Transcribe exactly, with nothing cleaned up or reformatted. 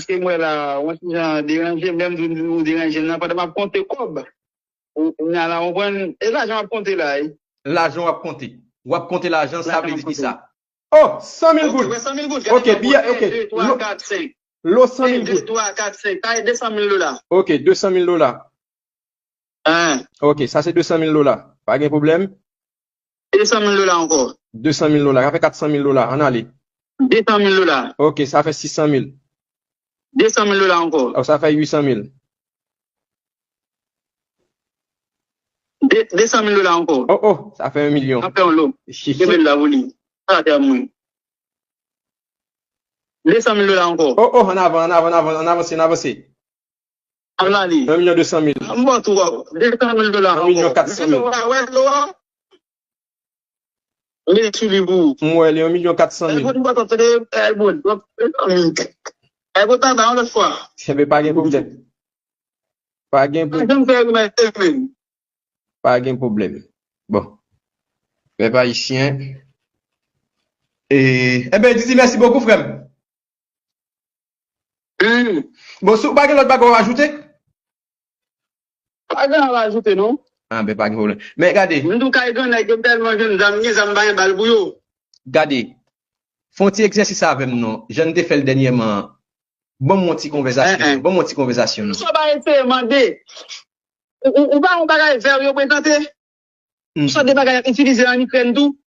ke m wè la, yon ti jan deranje m, lè m di w deranje m nan, pandan m ap konte kòb. Ou, ou la, ou konprann? E lajan w ap konte la, wi. Lajan w ap konte. W ap konte lajan, sa vle di ki sa? Oh, san mil goud. Ok, biyè, ok. Lo, lo san mil goud. Sa e de san mil dola. Ok, de san mil dola. Ok, sa se de san mil dola. Pa gen pwoblèm. De san mil dola ankò. De san mil dola. Sa fè kat san mil dola. Ann ale. De san mil dola. Ok, sa fè sis san mil. De san mil dola ankò. Oh, sa fè uit san mil. De, de san mil dola ankò. Oh, oh, sa fè yon milyon. An fè yon lo. Kenbe l la pou li. Sa te a moun. De san mil dola ankò. Oh, oh, ann avan, ann avan, ann avan, ann avanse, ann avanse. Ann ale. Yon milyon de san mil. M ba w tou, de san mil dola ankò. Yon milyon kat san mil. Ou pa wè lo a? Mete sou li pou ou. M wè li, yon milyon kat san mil. Elbon, m pa t ap tande Elbon. Elbon, ta ba yon lòt fwa. Enben, pa gen pwoblèm. Pa gen pwoblèm. Janm fè remèsye menm. Pa gen pwoblèm. Bon. Pèp ayisyen. E, enben, Didi, mèsi bokou, frè m. Hmm. Bon, si w pa gen lòt bagay w ajoute? Pa gen anyen w ajoute, non. Ah, ben, pa gen pwoblèm. Men gade. M di w kay grannèg yo tèlman jwenn zam, gen zam pa gen bal pou yo. Gade. Fè yon ti egzèsis avè m, non. Jan n te fè l dènyèman an. Ban m yon ti konvèzasyon. Ban m yon ti konvèzasyon, non. Sa w pa eseye mande. Ou, ou, ou pa yon bagay vè yo prezante? Sa de bagay y ap itilize an Ikrèn tou?